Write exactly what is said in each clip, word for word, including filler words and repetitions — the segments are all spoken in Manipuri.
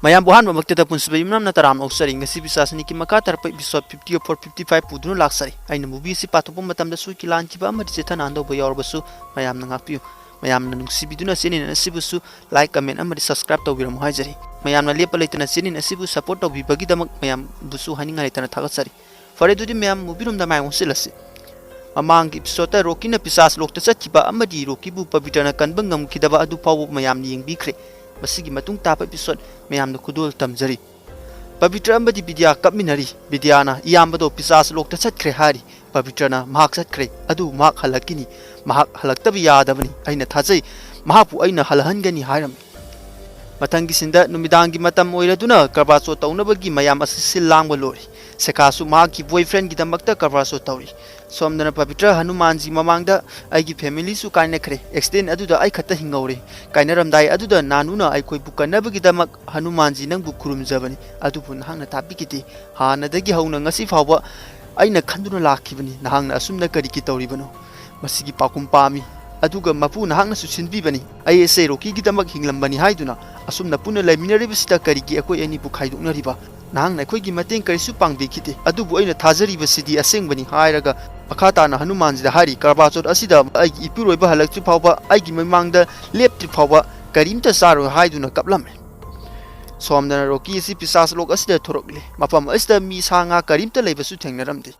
ꯃꯌꯥꯝꯕꯨ ꯑꯍꯥꯟꯕꯃꯛꯇꯗ ꯄꯨꯟꯁꯤꯕ ꯌꯨꯝꯅꯥꯝꯅ ꯇꯔꯥꯝꯅ ꯑꯣꯛꯆꯔꯤ꯫ ꯉꯁꯤ ꯄꯤꯁꯥꯁ ꯑꯅꯤꯒꯤ ꯃꯈꯥ ꯇꯥꯔꯛꯄ episode fifty four fifty five ꯄꯨꯗꯨꯅ ꯂꯥꯛꯆꯔꯤ꯫ ꯑꯩꯅ movie ꯑꯁꯤ ꯄꯥꯊꯣꯛꯄ ꯃꯇꯝꯗ ꯁꯣꯏꯈꯤ ꯂꯥꯟꯈꯤꯕ ꯑꯃꯗꯤ ꯆꯤꯊ ꯅꯥꯟꯗꯧꯕ ꯌꯥꯎꯔꯕꯁꯨ ꯃꯌꯥꯝꯅ ꯉꯥꯛꯄꯤꯌꯨ꯫ ꯃꯌꯥꯝꯅ ꯅꯨꯡꯁꯤꯕꯤꯗꯨꯅ channel ꯑꯁꯤꯕꯨꯁꯨ like, comment ꯑꯃꯗꯤ subscribe ꯇꯧꯕꯤꯔꯝꯃꯨ ꯍꯥꯏꯖꯔꯤ꯫ ꯃꯌꯥꯝꯅ ꯂꯦꯞꯄ ꯂꯩꯇꯅ channel ꯑꯁꯤꯕꯨ support ꯇꯧꯕꯤꯕꯒꯤꯗꯃꯛ ꯃꯌꯥꯝꯕꯨꯁꯨ ꯍꯥꯏꯅꯤꯡꯉꯥꯏ ꯂꯩꯇꯅ ꯊꯥꯒꯠꯆꯔꯤ꯫ ꯐꯔꯦ, ꯑꯗꯨꯗꯤ ꯃꯌꯥꯝ movie ꯔꯣꯝꯗ ꯃꯥꯏ ꯑꯣꯟꯁꯤꯜꯂꯁꯤ꯫ ꯃꯃꯥꯡꯒꯤ episode ꯇ ꯔꯣꯀꯤꯅ ꯄꯤꯁꯥꯁ ꯂꯣꯛꯇ ꯆꯠꯈꯤꯕ ꯑꯃꯗꯤ ꯔꯣꯀꯤꯕꯨ ꯄꯕꯤꯇ꯭ꯔꯅ ꯀꯟꯕ ꯉꯝꯈꯤꯗꯕ ꯑꯗꯨ ꯐꯥꯎꯕ ꯃꯌꯥꯝꯅ ꯌꯦꯡꯕꯤꯈ꯭ꯔꯦ꯫ ꯃꯁꯤꯒꯤ ꯃꯇꯨꯡ ꯇꯥꯕ episode ꯃꯌꯥꯝꯅ ꯈꯨꯗꯣꯜ ꯇꯝꯖꯔꯤ꯫ ꯄꯕꯤꯇ꯭ꯔ ꯑꯃꯗꯤ ꯕꯤꯗ꯭ꯌꯥ ꯀꯞꯃꯤꯟꯅꯔꯤ꯫ ꯕꯤꯗ꯭ꯌꯥꯅ ꯏꯌꯥꯝꯕꯗꯣ ꯄꯤꯁꯥꯁ ꯂꯣꯛꯇ ꯆꯠꯈ꯭ꯔꯦ ꯍꯥꯏꯔꯤ꯫ ꯄꯕꯤꯇ꯭ꯔꯅ ꯃꯍꯥꯛ ꯆꯠꯈ꯭ꯔꯦ, ꯑꯗꯨꯕꯨ ꯃꯍꯥꯛ ꯍꯜꯂꯛꯈꯤꯅꯤ꯫ ꯃꯍꯥꯛ ꯍꯜꯂꯛꯇꯕ ꯌꯥꯗꯕꯅꯤ꯫ ꯑꯩꯅ ꯊꯥꯖꯩ, ꯃꯍꯥꯛꯄꯨ ꯑꯩꯅ ꯍꯜꯂꯛꯍꯟꯒꯅꯤ ꯍꯥꯏꯔꯝꯃꯤ꯫ ꯃꯊꯪꯒꯤ scene ꯗ ꯅꯨꯃꯤꯗꯥꯡꯒꯤ ꯃꯇꯝ ꯑꯣꯏꯔꯗꯨꯅ ꯀꯔꯕꯥꯔ ꯆꯧꯊ ꯇꯧꯅꯕꯒꯤ ꯃꯌꯥꯝ ꯑꯁꯤ ꯁꯤꯜ ꯂꯥꯡꯕ ꯂꯣꯏꯔꯦ꯫ ꯁꯦꯈꯥꯁꯨ ꯃꯍꯥꯛꯀꯤ boyfriend ꯒꯤꯗꯃꯛꯇ ꯀꯔꯕꯥꯔ ꯆꯧꯊ ꯇꯧꯔꯤ꯫ ꯁꯣꯝꯗꯅ ꯄꯕꯤꯇ꯭ꯔ ꯍꯅꯨꯃꯥꯟꯖꯤ ꯃꯃꯥꯡꯗ, "ꯑꯩꯒꯤ family ꯁꯨ ꯀꯥꯏꯅꯈ꯭ꯔꯦ꯫ Accident ꯑꯗꯨꯗ ꯑꯩ ꯈꯛꯇ ꯍꯤꯡꯍꯧꯔꯦ꯫ ꯀꯥꯏꯅꯔꯝꯗꯥꯏ ꯑꯗꯨꯗ ꯅꯥꯅꯨꯅ ꯑꯩꯈꯣꯏꯕꯨ ꯀꯟꯅꯕꯒꯤꯗꯃꯛ ꯍꯅꯨꯃꯥꯟꯖꯤ ꯅꯪꯕꯨ ꯈꯨꯔꯨꯝꯖꯕꯅꯤ, ꯑꯗꯨꯕꯨ ꯅꯍꯥꯛꯅ ꯇꯥꯕꯤꯈꯤꯗꯦ꯫ ꯍꯥꯟꯅꯗꯒꯤ ꯍꯧꯅ ꯉꯁꯤ ꯐꯥꯎꯕ ꯑꯩꯅ ꯈꯟꯗꯨꯅ ꯂꯥꯛꯈꯤꯕꯅꯤ, ꯅꯍꯥꯛꯅ ꯑꯁꯨꯝꯅ ꯀꯔꯤꯒꯤ ꯇꯧꯔꯤꯕꯅꯣ?" ꯃꯁꯤꯒꯤ ꯄꯥꯎꯈꯨꯝ ꯄꯥꯝꯃꯤ꯫ ꯑꯗꯨꯒ ꯃꯄꯨ ꯅꯍꯥꯛꯅꯁꯨ ꯁꯤꯟꯕꯤꯕꯅꯤ꯫ ꯑꯩ ꯑꯁꯦ ꯔꯣꯀꯤꯒꯤꯗꯃꯛ ꯍꯤꯡꯂꯝꯕꯅꯤ ꯍꯥꯏꯗꯨꯅ ꯑꯁꯨꯝꯅ ꯄꯨꯟꯅ ꯂꯩꯃꯤꯟꯅꯔꯤꯕꯁꯤꯗ ꯀꯔꯤꯒꯤ ꯑꯩꯈꯣꯏ ꯑꯅꯤꯕꯨ ꯈꯥꯏꯗꯣꯛꯅꯔꯤꯕ? ꯅꯍꯥꯛꯅ ꯑꯩꯈꯣꯏꯒꯤ ꯃꯇꯦꯡ ꯀꯔꯤꯁꯨ ꯄꯥꯡꯕꯤꯈꯤꯗꯦ, ꯑꯗꯨꯕꯨ ꯑꯩꯅ ꯊꯥꯖꯔꯤꯕꯁꯤꯗꯤ ꯑꯁꯦꯡꯕꯅꯤ ꯍꯥꯏꯔꯒ ꯃꯈꯥ ꯇꯥꯅ ꯍꯅꯨꯃꯥꯟꯁꯤꯗ ꯍꯥꯏꯔꯤ, "ꯀꯔꯕꯥꯔ ꯆꯧꯊ ꯑꯁꯤꯗ ꯑꯩꯒꯤ ꯏꯄꯨꯔꯣꯏꯕ ꯍꯜꯂꯛꯇ꯭ꯔꯤ ꯐꯥꯎꯕ, ꯑꯩꯒꯤ ꯃꯃꯥꯡꯗ ꯂꯦꯞꯇ꯭ꯔꯤ ꯐꯥꯎꯕ ꯀꯔꯤꯝꯇ ꯆꯥꯔꯣꯏ" ꯍꯥꯏꯗꯨꯅ ꯀꯞꯂꯝꯃꯤ꯫ ꯁꯣꯝꯗꯅ ꯔꯣꯀꯤ ꯑꯁꯤ ꯄꯤꯁꯥꯁ ꯂꯣꯛ ꯑꯁꯤꯗ ꯊꯣꯔꯛꯂꯤ꯫ ꯃꯐꯝ ꯑꯁꯤꯗ ꯃꯤ ꯁꯥ ꯉꯥ ꯀꯔꯤꯝꯇ ꯂꯩꯕꯁꯨ ꯊꯦꯡꯅꯔꯝꯗꯦ꯫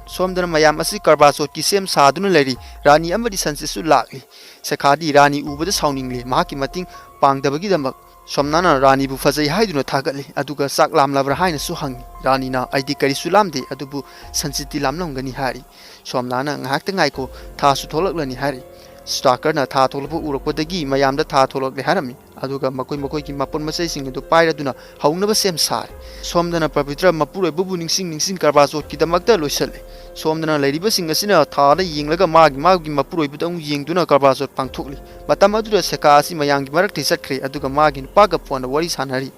ꯁꯣꯝꯗꯅ ꯃꯌꯥꯝ ꯑꯁꯤ ꯀꯔꯕꯥꯔ ꯆꯧꯊꯀꯤ ꯁꯦꯝ ꯁꯥꯗꯨꯅ ꯂꯩꯔꯤ꯫ ꯔꯥꯅꯤ ꯑꯃꯗꯤ ꯁꯟꯁꯤꯠꯁꯨ ꯂꯥꯛꯂꯤ꯫ ꯁꯦꯈꯥꯗꯤ ꯔꯥꯅꯤ ꯎꯕꯗ ꯁꯥꯎꯅꯤꯡꯂꯤ꯫ ꯃꯍꯥꯛꯀꯤ ꯃꯇꯦꯡ ꯄꯥꯡꯗꯕꯒꯤꯗꯃꯛ ꯁꯣꯝꯅꯥꯅ ꯔꯥꯅꯤꯕꯨ ꯐꯖꯩ ꯍꯥꯏꯗꯨꯅ ꯊꯥꯒꯠꯂꯤ꯫ ꯑꯗꯨꯒ ꯆꯥꯛ ꯂꯥꯝꯂꯕ꯭ꯔꯥ ꯍꯥꯏꯅꯁꯨ ꯍꯪꯉꯤ꯫ ꯔꯥꯅꯤꯅ, "ꯑꯩꯗꯤ ꯀꯔꯤꯁꯨ ꯂꯥꯝꯗꯦ, ꯑꯗꯨꯕꯨ ꯁꯟꯁꯤꯠꯇꯤ ꯂꯥꯝꯂꯝꯒꯅꯤ" ꯍꯥꯏꯔꯤ꯫ ꯁꯣꯝꯅꯥꯅ, "ꯉꯥꯏꯍꯥꯛꯇ ꯉꯥꯏꯈꯣ, ꯊꯥꯁꯨ ꯊꯣꯛꯂꯛꯂꯅꯤ" ꯍꯥꯏꯔꯤ꯫ ꯁꯨꯗꯥꯀꯔꯅ ꯊꯥ ꯊꯣꯛꯂꯛꯄ ꯎꯔꯛꯄꯗꯒꯤ ꯃꯌꯥꯝꯗ ꯊꯥ ꯊꯣꯛꯂꯛꯂꯦ ꯍꯥꯏꯔꯝꯃꯤ꯫ ꯑꯗꯨꯒ ꯃꯈꯣꯏ ꯃꯈꯣꯏꯒꯤ ꯃꯄꯣꯠ ꯃꯆꯩꯁꯤꯡ ꯑꯗꯨ ꯄꯥꯏꯔꯗꯨꯅ ꯍꯧꯅꯕ ꯁꯦꯝ ꯁꯥꯔꯦ꯫ ꯁꯣꯝꯗꯅ ꯄꯕꯤꯇ꯭ꯔ ꯃꯄꯨꯔꯣꯏꯕꯕꯨ ꯅꯤꯡꯁꯤꯡ ꯅꯤꯡꯁꯤꯡ ꯀꯔꯕꯥꯔ ꯆꯧꯊꯀꯤꯗꯃꯛꯇ ꯂꯣꯏꯁꯤꯜꯂꯦ꯫ ꯁꯣꯝꯗꯅ ꯂꯩꯔꯤꯕꯁꯤꯡ ꯑꯁꯤꯅ ꯊꯥꯗ ꯌꯦꯡꯂꯒ ꯃꯥꯒꯤ ꯃꯥꯒꯤ ꯃꯄꯨꯔꯣꯏꯕꯗ ꯑꯃꯨꯛ ꯌꯦꯡꯗꯨꯅ ꯀꯔꯕꯥꯔ ꯆꯧꯊ ꯄꯥꯡꯊꯣꯛꯂꯤ꯫ ꯃꯇꯝ ꯑꯗꯨꯗ ꯁꯦꯈꯥ ꯑꯁꯤ ꯃꯌꯥꯝꯒꯤ ꯃꯔꯛꯇꯒꯤ ꯆꯠꯈ꯭ꯔꯦ, ꯑꯗꯨꯒ ꯃꯥꯒꯤ ꯅꯨꯄꯥꯒ phone ꯗ ꯋꯥꯔꯤ ꯁꯥꯟꯅꯔꯤ꯫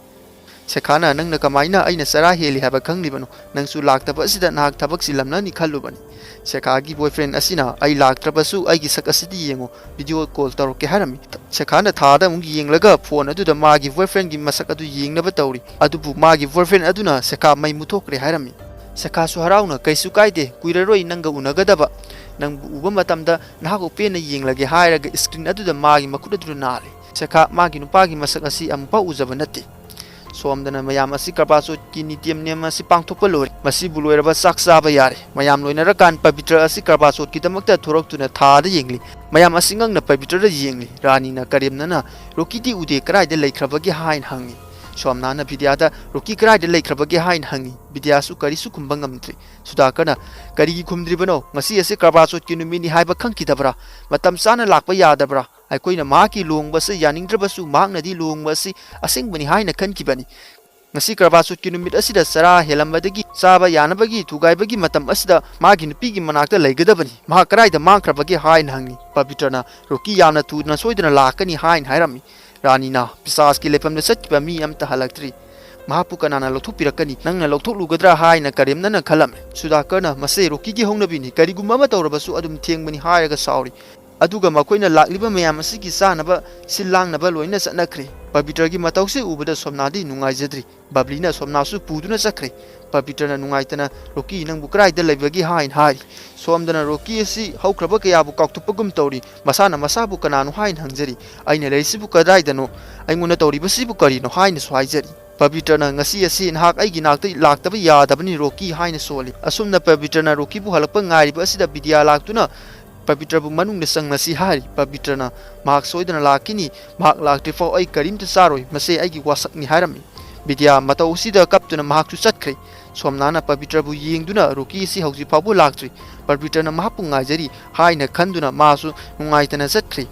ꯁꯦꯈꯥꯅ, "ꯅꯪꯅ ꯀꯃꯥꯏꯅ ꯑꯩꯅ ꯆꯔꯥ ꯍꯦꯜꯂꯤ ꯍꯥꯏꯕ ꯈꯪꯂꯤꯕꯅꯣ? ꯅꯪꯁꯨ ꯂꯥꯛꯇꯕ ꯑꯁꯤꯗ ꯅꯍꯥꯛ ꯊꯕꯛ ꯆꯤꯜꯂꯝꯂꯅꯤ ꯈꯜꯂꯨꯕꯅꯤ꯫" ꯁꯦꯈꯥꯒꯤ boyfriend ꯑꯁꯤꯅ, "ꯑꯩ ꯂꯥꯛꯇ꯭ꯔꯕꯁꯨ ꯑꯩꯒꯤ ꯁꯛ ꯑꯁꯤꯗꯤ ꯌꯦꯡꯉꯨ, video call ꯇꯧꯔꯛꯀꯦ" ꯍꯥꯏꯔꯝꯃꯤ꯫ ꯁꯦꯈꯥꯅ ꯊꯥꯗ ꯑꯃꯨꯛ ꯌꯦꯡꯂꯒ phone ꯑꯗꯨꯗ ꯃꯥꯒꯤ boyfriendꯒꯤ ꯃꯁꯛ ꯑꯗꯨ ꯌꯦꯡꯅꯕ ꯇꯧꯔꯤ꯫ ꯑꯗꯨꯕꯨ ꯃꯥꯒꯤ boyfriend ꯑꯗꯨꯅ ꯁꯦꯈꯥ ꯃꯩ ꯃꯨꯊꯣꯛꯈ꯭ꯔꯦ ꯍꯥꯏꯔꯝꯃꯤ꯫ ꯁꯦꯈꯥꯁꯨ ꯍꯔꯥꯎꯅ, "ꯀꯩꯁꯨ ꯀꯥꯏꯗꯦ, ꯀꯨꯏꯔꯔꯣꯏ ꯅꯪꯒ ꯎꯅꯒꯗꯕ꯫ ꯅꯪꯕꯨ ꯎꯕ ꯃꯇꯝꯗ ꯅꯍꯥꯛꯄꯨ ꯄꯦꯟꯅ ꯌꯦꯡꯂꯒꯦ" ꯍꯥꯏꯔꯒ screen ꯑꯗꯨꯗ ꯃꯥꯒꯤ ꯃꯈꯨꯠ ꯑꯗꯨ ꯅꯥꯜꯂꯤ꯫ ꯁꯦꯈꯥ ꯃꯥꯒꯤ ꯅꯨꯄꯥꯒꯤ ꯃꯁꯛ ꯑꯁꯤ ꯑꯃꯨꯛꯐꯥꯎ ꯎꯖꯕ ꯅꯠꯇꯦ꯫ ꯁꯣꯝꯗꯅ ꯃꯌꯥꯝ ꯑꯁꯤ ꯀꯔꯕꯥ ꯆꯧꯊꯀꯤ ꯅꯤꯇꯤꯌꯝ ꯅꯤꯌꯝ ꯑꯁꯤ ꯄꯥꯡꯊꯣꯛꯄ ꯂꯣꯏꯔꯦ꯫ ꯃꯁꯤꯕꯨ ꯂꯣꯏꯔꯕ ꯆꯥꯛ ꯆꯥꯕ ꯌꯥꯔꯦ꯫ ꯃꯌꯥꯝ ꯂꯣꯏꯅꯔꯀꯥꯟ ꯄꯕꯤꯇ꯭ꯔ ꯑꯁꯤ ꯀꯔꯕꯥ ꯆꯧꯊꯀꯤꯗꯃꯛꯇ ꯊꯣꯔꯛꯇꯨꯅ ꯊꯥꯗ ꯌꯦꯡꯂꯤ꯫ ꯃꯌꯥꯝ ꯑꯁꯤ ꯉꯛꯅ ꯄꯕꯤꯇ꯭ꯔꯗ ꯌꯦꯡꯂꯤ꯫ ꯔꯥꯅꯤꯅ ꯀꯔꯦꯝꯅꯅ, "ꯔꯣꯀꯤꯗꯤ ꯎꯗꯦ, ꯀꯗꯥꯏꯗ ꯂꯩꯈ꯭ꯔꯕꯒꯦ?" ꯍꯥꯏꯅ ꯍꯪꯉꯤ꯫ ꯁꯣꯝꯅꯥꯅ ꯕꯤꯗ꯭ꯌꯥꯗ, "ꯔꯣꯀꯤ ꯀꯗꯥꯏꯗ ꯂꯩꯈ꯭ꯔꯕꯒꯦ?" ꯍꯥꯏꯅ ꯍꯪꯉꯤ꯫ ꯕꯤꯗ꯭ꯌꯥꯁꯨ ꯀꯔꯤꯁꯨ ꯈꯨꯝꯕ ꯉꯝꯗ꯭ꯔꯤ꯫ ꯁꯨꯗꯥꯀꯔꯅ, "ꯀꯔꯤꯒꯤ ꯈꯨꯝꯗ꯭ꯔꯤꯕꯅꯣ? ꯉꯁꯤ ꯑꯁꯤ ꯀꯔꯕꯥ ꯆꯧꯊꯀꯤ ꯅꯨꯃꯤꯠꯅꯤ ꯍꯥꯏꯕ ꯈꯪꯈꯤꯗꯕ꯭ꯔꯥ? ꯃꯇꯝ ꯆꯥꯅ ꯂꯥꯛꯄ ꯌꯥꯗꯕ꯭ꯔꯥ? ꯑꯩꯈꯣꯏꯅ ꯃꯍꯥꯛꯀꯤ ꯂꯨꯍꯣꯡꯕ ꯑꯁꯤ ꯌꯥꯅꯤꯡꯗ꯭ꯔꯕꯁꯨ ꯃꯍꯥꯛꯅꯗꯤ ꯂꯨꯍꯣꯡꯕ ꯑꯁꯤ ꯑꯁꯦꯡꯕꯅꯤ ꯍꯥꯏꯅ ꯈꯟꯈꯤꯕꯅꯤ꯫ ꯉꯁꯤ ꯀꯔꯕꯥ ꯆꯧꯊꯀꯤ ꯅꯨꯃꯤꯠ ꯑꯁꯤꯗ ꯆꯔꯥ ꯍꯦꯜꯂꯝꯕꯗꯒꯤ ꯆꯥꯕ ꯌꯥꯅꯕꯒꯤ ꯊꯨꯒꯥꯏꯕꯒꯤ ꯃꯇꯝ ꯑꯁꯤꯗ ꯃꯥꯒꯤ ꯅꯨꯄꯤꯒꯤ ꯃꯅꯥꯛꯇ ꯂꯩꯒꯗꯕꯅꯤ꯫ ꯃꯍꯥꯛ ꯀꯗꯥꯏꯗ ꯃꯥꯡꯈ꯭ꯔꯕꯒꯦ?" ꯍꯥꯏꯅ ꯍꯪꯉꯤ꯫ ꯄꯕꯤꯇ꯭ꯔꯅ, "ꯔꯣꯀꯤ ꯌꯥꯝꯅ ꯊꯨꯅ ꯁꯣꯏꯗꯅ ꯂꯥꯛꯀꯅꯤ" ꯍꯥꯏꯅ ꯍꯥꯏꯔꯝꯃꯤ꯫ ꯔꯥꯅꯤꯅ, "ꯄꯤꯁꯥꯁꯀꯤ ꯂꯩꯐꯝꯗ ꯆꯠꯈꯤꯕ ꯃꯤ ꯑꯝꯇ ꯍꯜꯂꯛꯇ꯭ꯔꯤ꯫ ꯃꯍꯥꯛꯄꯨ ꯀꯅꯥꯅ ꯂꯧꯊꯣꯛꯄꯤꯔꯛꯀꯅꯤ? ꯅꯪꯅ ꯂꯧꯊꯣꯛꯂꯨꯒꯗ꯭ꯔꯥ?" ꯍꯥꯏꯅ ꯀꯔꯦꯝꯅꯅ ꯈꯜꯂꯝꯃꯤ꯫ ꯁꯨꯗꯥꯀꯔꯅ, "ꯃꯁꯦ ꯔꯣꯀꯤꯒꯤ ꯍꯧꯅꯕꯤꯅꯤ, ꯀꯔꯤꯒꯨꯝꯕ ꯑꯃ ꯇꯧꯔꯕꯁꯨ ꯑꯗꯨꯝ ꯊꯦꯡꯕꯅꯤ" ꯍꯥꯏꯔꯒ ꯁꯥꯎꯔꯤ꯫ ꯑꯗꯨꯒ ꯃꯈꯣꯏꯅ ꯂꯥꯛꯂꯤꯕ ꯃꯌꯥꯝ ꯑꯁꯤꯒꯤ ꯆꯥꯅꯕ ꯁꯤꯜ ꯂꯥꯡꯅꯕ ꯂꯣꯏꯅ ꯆꯠꯅꯈ꯭ꯔꯦ꯫ ꯄꯕꯤꯇ꯭ꯔꯒꯤ ꯃꯇꯧꯁꯤ ꯎꯕꯗ ꯁꯣꯝꯅꯥꯗꯤ ꯅꯨꯡꯉꯥꯏꯖꯗ꯭ꯔꯤ꯫ ꯕꯕ꯭ꯂꯤꯅ ꯁꯣꯝꯅꯥꯁꯨ ꯄꯨꯗꯨꯅ ꯆꯠꯈ꯭ꯔꯦ꯫ ꯄꯕꯤꯇ꯭ꯔꯅ ꯅꯨꯡꯉꯥꯏꯇꯅ, "ꯔꯣꯀꯤ, ꯅꯪꯕꯨ ꯀꯗꯥꯏꯗ ꯂꯩꯕꯒꯦ?" ꯍꯥꯏꯅ ꯍꯥꯏꯔꯤ꯫ ꯁꯣꯝꯗꯅ ꯔꯣꯀꯤ ꯑꯁꯤ ꯍꯧꯈ꯭ꯔꯕ ꯀꯌꯥꯕꯨ ꯀꯥꯎꯊꯣꯛꯄꯒꯨꯝ ꯇꯧꯔꯤ꯫ ꯃꯁꯥꯅ ꯃꯁꯥꯕꯨ ꯀꯅꯥꯅꯣ ꯍꯥꯏꯅ ꯍꯪꯖꯔꯤ꯫ "ꯑꯩꯅ ꯂꯩꯔꯤꯁꯤꯕꯨ ꯀꯗꯥꯏꯗꯅꯣ? ꯑꯩꯉꯣꯟꯗ ꯇꯧꯔꯤꯕꯁꯤꯕꯨ ꯀꯔꯤꯅꯣ?" ꯍꯥꯏꯅꯁꯨ ꯍꯥꯏꯖꯔꯤ꯫ ꯄꯕꯤꯇ꯭ꯔꯅ, "ꯉꯁꯤ ꯑꯁꯤ ꯅꯍꯥꯛ ꯑꯩꯒꯤ ꯅꯥꯛꯇ ꯂꯥꯛꯇꯕ ꯌꯥꯗꯕꯅꯤ ꯔꯣꯀꯤ" ꯍꯥꯏꯅ ꯁꯣꯜꯂꯤ꯫ ꯑꯁꯨꯝꯅ ꯄꯕꯤꯇ꯭ꯔꯅ ꯔꯣꯀꯤꯕꯨ ꯍꯜꯂꯛꯄ ꯉꯥꯏꯔꯤꯕ ꯑꯁꯤꯗ ꯕꯤꯗ꯭ꯌꯥ ꯂꯥꯛꯇꯨꯅ, "ꯄꯕꯤꯇ꯭ꯔꯕꯨ ꯃꯅꯨꯡꯗ ꯆꯪꯂꯁꯤ" ꯍꯥꯏꯔꯤ꯫ ꯄꯕꯤꯇ꯭ꯔꯅ, "ꯃꯍꯥꯛ ꯁꯣꯏꯗꯅ ꯂꯥꯛꯈꯤꯅꯤ, ꯃꯍꯥꯛ ꯂꯥꯛꯇ꯭ꯔꯤꯐꯥꯎ ꯑꯩ ꯀꯔꯤꯝꯇ ꯆꯥꯔꯣꯏ, ꯃꯁꯦ ꯑꯩꯒꯤ ꯋꯥꯁꯛꯅꯤ" ꯍꯥꯏꯔꯝꯃꯤ꯫ ꯕꯤꯗ꯭ꯌꯥ ꯃꯇꯧ ꯑꯁꯤꯗ ꯀꯞꯇꯨꯅ ꯃꯍꯥꯛꯁꯨ ꯆꯠꯈ꯭ꯔꯦ꯫ ꯁꯣꯝꯅꯥꯅ ꯄꯕꯤꯇ꯭ꯔꯕꯨ ꯌꯦꯡꯗꯨꯅ, "ꯔꯣꯀꯤ ꯑꯁꯤ ꯍꯧꯖꯤꯛ ꯐꯥꯎꯕ ꯂꯥꯛꯇ꯭ꯔꯤ, ꯄꯕꯤꯇ꯭ꯔꯅ ꯃꯍꯥꯛꯄꯨ ꯉꯥꯏꯖꯔꯤ" ꯍꯥꯏꯅ ꯈꯟꯗꯨꯅ ꯃꯥꯁꯨ ꯅꯨꯡꯉꯥꯏꯇꯅ ꯆꯠꯈ꯭ꯔꯦ꯫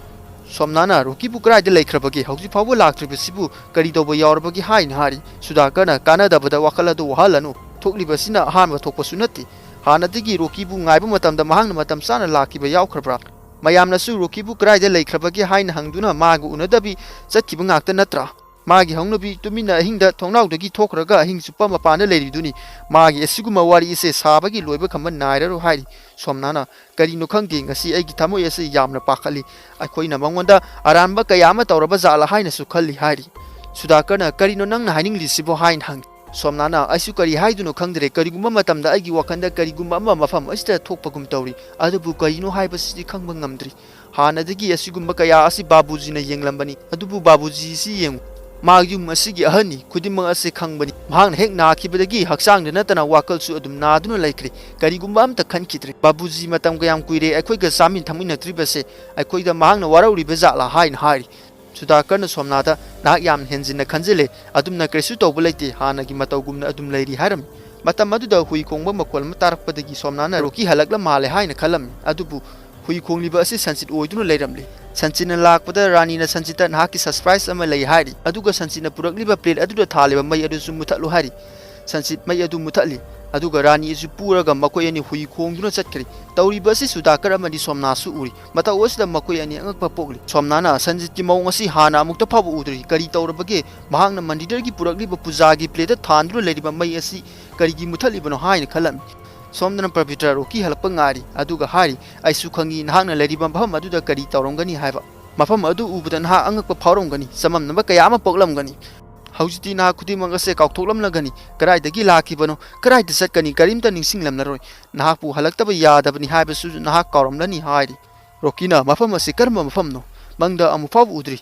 ꯁꯣꯝꯅꯥꯅ, "ꯔꯣꯀꯤꯕꯨ ꯀꯗꯥꯏꯗ ꯂꯩꯈ꯭ꯔꯕꯒꯦ? ꯍꯧꯖꯤꯛ ꯐꯥꯎꯕ ꯂꯥꯛꯇ꯭ꯔꯤꯕꯁꯤꯕꯨ ꯀꯔꯤ ꯇꯧꯕ ꯌꯥꯎꯔꯕꯒꯦ?" ꯍꯥꯏꯅ ꯍꯥꯏꯔꯤ꯫ ꯁꯨꯗꯥꯀꯔꯅ, "ꯀꯥꯟꯅꯗꯕꯗ ꯋꯥꯈꯜ ꯑꯗꯨ ꯋꯥꯍꯜꯂꯅꯨ꯫ ꯊꯣꯛꯂꯤꯕꯁꯤꯅ ꯑꯍꯥꯟꯕ ꯊꯣꯛꯄꯁꯨ ꯅꯠꯇꯦ꯫ ꯍꯥꯟꯅꯗꯒꯤ ꯔꯣꯀꯤꯕꯨ ꯉꯥꯏꯕ ꯃꯇꯝꯗ ꯃꯍꯥꯛꯅ ꯃꯇꯝ ꯆꯥꯅ ꯂꯥꯛꯈꯤꯕ ꯌꯥꯎꯈ꯭ꯔꯕ꯭ꯔꯥ? ꯃꯌꯥꯝꯅꯁꯨ ꯔꯣꯀꯤꯕꯨ ꯀꯗꯥꯏꯗ ꯂꯩꯈ꯭ꯔꯕꯒꯦ ꯍꯥꯏꯅ ꯍꯪꯗꯨꯅ ꯃꯥꯒ ꯎꯅꯗꯕꯤ ꯆꯠꯈꯤꯕ ꯉꯥꯛꯇ ꯅꯠꯇ꯭ꯔꯥ?" ꯃꯥꯒꯤ ꯍꯧꯅꯕꯤ ꯇꯨꯃꯤꯟꯅ ꯑꯍꯤꯡꯗ ꯊꯣꯡꯅꯥꯎꯗꯒꯤ ꯊꯣꯛꯈ꯭ꯔꯒ ꯑꯍꯤꯡ ꯆꯨꯞꯄ ꯃꯄꯥꯟꯗ ꯂꯩꯔꯤꯗꯨꯅꯤ꯫ ꯃꯥꯒꯤ ꯑꯁꯤꯒꯨꯝꯕ ꯋꯥꯔꯤ ꯑꯁꯦ ꯁꯥꯕꯒꯤ ꯂꯣꯏꯕ ꯈꯝꯕ ꯅꯥꯏꯔꯔꯣꯏ ꯍꯥꯏꯔꯤ꯫ ꯁꯣꯝꯅꯥꯅ, "ꯀꯔꯤꯅꯣ ꯈꯪꯗꯦ, ꯉꯁꯤ ꯑꯩꯒꯤ ꯊꯃꯣꯏ ꯑꯁꯤ ꯌꯥꯝꯅ ꯄꯥꯈꯠꯂꯤ꯫ ꯑꯩꯈꯣꯏꯅ ꯃꯉꯣꯟꯗ ꯑꯔꯥꯟꯕ ꯀꯌꯥ ꯑꯃ ꯇꯧꯔꯕ ꯖꯥꯠꯂ ꯍꯥꯏꯅꯁꯨ ꯈꯜꯂꯤ" ꯍꯥꯏꯔꯤ꯫ ꯁꯨꯗꯥꯀꯔꯅ, "ꯀꯔꯤꯅꯣ ꯅꯪꯅ ꯍꯥꯏꯅꯤꯡꯂꯤꯁꯤꯕꯣ?" ꯍꯥꯏꯅ ꯍꯪꯉꯤ꯫ ꯁꯣꯝꯅꯥꯅ, "ꯑꯩꯁꯨ ꯀꯔꯤ ꯍꯥꯏꯗꯨꯅꯣ ꯈꯪꯗ꯭ꯔꯦ꯫ ꯀꯔꯤꯒꯨꯝꯕ ꯃꯇꯝꯗ ꯑꯩꯒꯤ ꯋꯥꯈꯜꯗ ꯀꯔꯤꯒꯨꯝꯕ ꯑꯃ ꯃꯐꯝ ꯑꯁꯤꯗ ꯊꯣꯛꯄꯒꯨꯝ ꯇꯧꯔꯤ, ꯑꯗꯨꯕꯨ ꯀꯔꯤꯅꯣ ꯍꯥꯏꯕꯁꯤꯗꯤ ꯈꯪꯕ ꯉꯝꯗ꯭ꯔꯤ꯫ ꯍꯥꯟꯅꯗꯒꯤ ꯑꯁꯤꯒꯨꯝꯕ ꯀꯌꯥ ꯑꯁꯤ ꯕꯥꯕꯨꯖꯤꯅ ꯌꯦꯡꯂꯝꯕꯅꯤ, ꯑꯗꯨꯕꯨ ꯕꯥꯕꯨꯖꯤꯁꯤ ꯌꯦꯡꯉꯨ, ꯃꯥ ꯌꯨꯝ ꯑꯁꯤꯒꯤ ꯑꯍꯟꯅꯤ, ꯈꯨꯗꯤꯡꯃꯛ ꯑꯁꯤ ꯈꯪꯕꯅꯤ꯫ ꯃꯍꯥꯛꯅ ꯍꯦꯛ ꯅꯥꯈꯤꯕꯗꯒꯤ ꯍꯛꯆꯥꯡꯗ ꯅꯠꯇꯅ ꯋꯥꯈꯜꯁꯨ ꯑꯗꯨꯝ ꯅꯥꯗꯨꯅ ꯂꯩꯈ꯭ꯔꯦ, ꯀꯔꯤꯒꯨꯝꯕ ꯑꯝꯇ ꯈꯟꯈꯤꯗ꯭ꯔꯦ꯫ ꯕꯥꯕꯨꯖꯤ, ꯃꯇꯝ ꯀꯌꯥꯝ ꯀꯨꯏꯔꯦ ꯑꯩꯈꯣꯏꯒ ꯆꯥꯃꯤꯟ ꯊꯛꯃꯤꯟꯅꯗ꯭ꯔꯤꯕꯁꯦ, ꯑꯩꯈꯣꯏꯗ ꯃꯍꯥꯛꯅ ꯋꯥꯔꯧꯔꯤꯕ ꯖꯥꯠꯂꯥ?" ꯍꯥꯏꯅ ꯍꯥꯏꯔꯤ꯫ ꯁꯨꯗꯥꯀꯔꯅ ꯁꯣꯝꯅꯥꯗ, "ꯅꯍꯥꯛ ꯌꯥꯝꯅ ꯍꯦꯟꯖꯤꯟꯅ ꯈꯟꯖꯤꯜꯂꯦ, ꯑꯗꯨꯝꯅ ꯀꯔꯤꯁꯨ ꯇꯧꯕ ꯂꯩꯇꯦ, ꯍꯥꯟꯅꯒꯤ ꯃꯇꯧꯒꯨꯝꯅ ꯑꯗꯨꯝ ꯂꯩꯔꯤ" ꯍꯥꯏꯔꯝꯃꯤ꯫ ꯃꯇꯝ ꯑꯗꯨꯗ ꯍꯨꯏ ꯈꯣꯡꯕ ꯃꯈꯣꯜ ꯑꯃ ꯇꯥꯔꯛꯄꯗꯒꯤ ꯁꯣꯝꯅꯥꯅ ꯔꯣꯀꯤ ꯍꯜꯂꯛꯂ ꯃꯥꯜꯂꯦ ꯍꯥꯏꯅ ꯈꯜꯂꯝꯃꯤ, ꯑꯗꯨꯕꯨ ꯍꯨꯏ ꯈꯣꯡꯂꯤꯕ ꯑꯁꯤ ꯁꯟꯆꯤꯠ ꯑꯣꯏꯗꯨꯅ ꯂꯩꯔꯝꯂꯦ꯫ ꯁꯟꯆꯤꯠꯅ ꯂꯥꯛꯄꯗ ꯔꯥꯅꯤꯅ ꯁꯟꯆꯤꯠꯇ ꯅꯍꯥꯛꯀꯤ surprise ꯑꯃ ꯂꯩ ꯍꯥꯏꯔꯤ, ꯑꯗꯨꯒ ꯁꯟꯆꯤꯠꯅ ꯄꯨꯔꯛꯂꯤꯕ plate ꯑꯗꯨꯗ ꯊꯥꯜꯂꯤꯕ ꯃꯩ ꯑꯗꯨꯁꯨ ꯃꯨꯊꯠꯂꯨ ꯍꯥꯏꯔꯤ꯫ ꯁꯟꯆꯤꯠ ꯃꯩ ꯑꯗꯨ ꯃꯨꯊꯠꯂꯤ, ꯑꯗꯨꯒ ꯔꯥꯅꯤ ꯑꯁꯤ ꯄꯨꯔꯒ ꯃꯈꯣꯏ ꯑꯅꯤ ꯍꯨꯏ ꯈꯣꯡꯗꯨꯅ ꯆꯠꯈ꯭ꯔꯤ꯫ ꯇꯧꯔꯤꯕ ꯑꯁꯤ ꯁꯨꯗꯥꯀꯔ ꯑꯃꯗꯤ ꯁꯣꯝꯅꯥꯁꯨ ꯎꯔꯤ꯫ ꯃꯇꯧ ꯑꯁꯤꯗ ꯃꯈꯣꯏ ꯑꯅꯤ ꯑꯉꯛꯄ ꯄꯣꯛꯂꯤ꯫ ꯁꯣꯝꯅꯥꯅ, "ꯁꯟꯖꯤꯠꯀꯤ ꯃꯑꯣꯡ ꯑꯁꯤ ꯍꯥꯟꯅ ꯑꯃꯨꯛꯇ ꯐꯥꯎꯕ ꯎꯗ꯭ꯔꯤ꯫ ꯀꯔꯤ ꯇꯧꯔꯕꯒꯦ? ꯃꯍꯥꯛꯅ ꯃꯟꯗꯤꯔꯗꯒꯤ ꯄꯨꯔꯛꯂꯤꯕ ꯄꯨꯖꯥꯒꯤ plateꯇ ꯊꯥꯟꯗꯨꯅ ꯂꯩꯔꯤꯕ ꯃꯩ ꯑꯁꯤ ꯀꯔꯤꯒꯤ ꯃꯨꯊꯠꯂꯤꯕꯅꯣ?" ꯍꯥꯏꯅ ꯈꯜꯂꯝꯃꯤ꯫ ꯁꯣꯝꯗꯅ ꯄꯕꯤꯇ꯭ꯔ ꯔꯣꯀꯤ ꯍꯜꯂꯛꯄ ꯉꯥꯏꯔꯤ, ꯑꯗꯨꯒ ꯍꯥꯏꯔꯤ, "ꯑꯩꯁꯨ ꯈꯪꯏ ꯅꯍꯥꯛꯅ ꯂꯩꯔꯤꯕ ꯃꯐꯝ ꯑꯗꯨꯗ ꯀꯔꯤ ꯇꯧꯔꯝꯒꯅꯤ ꯍꯥꯏꯕ꯫ ꯃꯐꯝ ꯑꯗꯨ ꯎꯕꯗ ꯅꯍꯥꯛ ꯑꯉꯛꯄ ꯐꯥꯎꯔꯝꯒꯅꯤ, ꯆꯃꯝꯅꯕ ꯀꯌꯥ ꯑꯃ ꯄꯣꯛꯂꯝꯒꯅꯤ꯫ ꯍꯧꯖꯤꯛꯇꯤ ꯅꯍꯥꯛ ꯈꯨꯗꯤꯡꯃꯛ ꯑꯁꯦ ꯀꯥꯎꯊꯣꯛꯂꯝꯂꯒꯅꯤ꯫ ꯀꯗꯥꯏꯗꯒꯤ ꯂꯥꯛꯈꯤꯕꯅꯣ, ꯀꯗꯥꯏꯗ ꯆꯠꯀꯅꯤ, ꯀꯔꯤꯝꯇ ꯅꯤꯡꯁꯤꯡꯂꯝꯂꯔꯣꯏ꯫ ꯅꯍꯥꯛꯄꯨ ꯍꯜꯂꯛꯇꯕ ꯌꯥꯗꯕꯅꯤ ꯍꯥꯏꯕꯁꯨ ꯅꯍꯥꯛ ꯀꯥꯎꯔꯝꯂꯅꯤ" ꯍꯥꯏꯔꯤ꯫ ꯔꯣꯀꯤꯅ, "ꯃꯐꯝ ꯑꯁꯤ ꯀꯔꯝꯕ ꯃꯐꯝꯅꯣ? ꯃꯪꯗ ꯑꯃꯨꯛ ꯐꯥꯎꯕ ꯎꯗ꯭ꯔꯤ꯫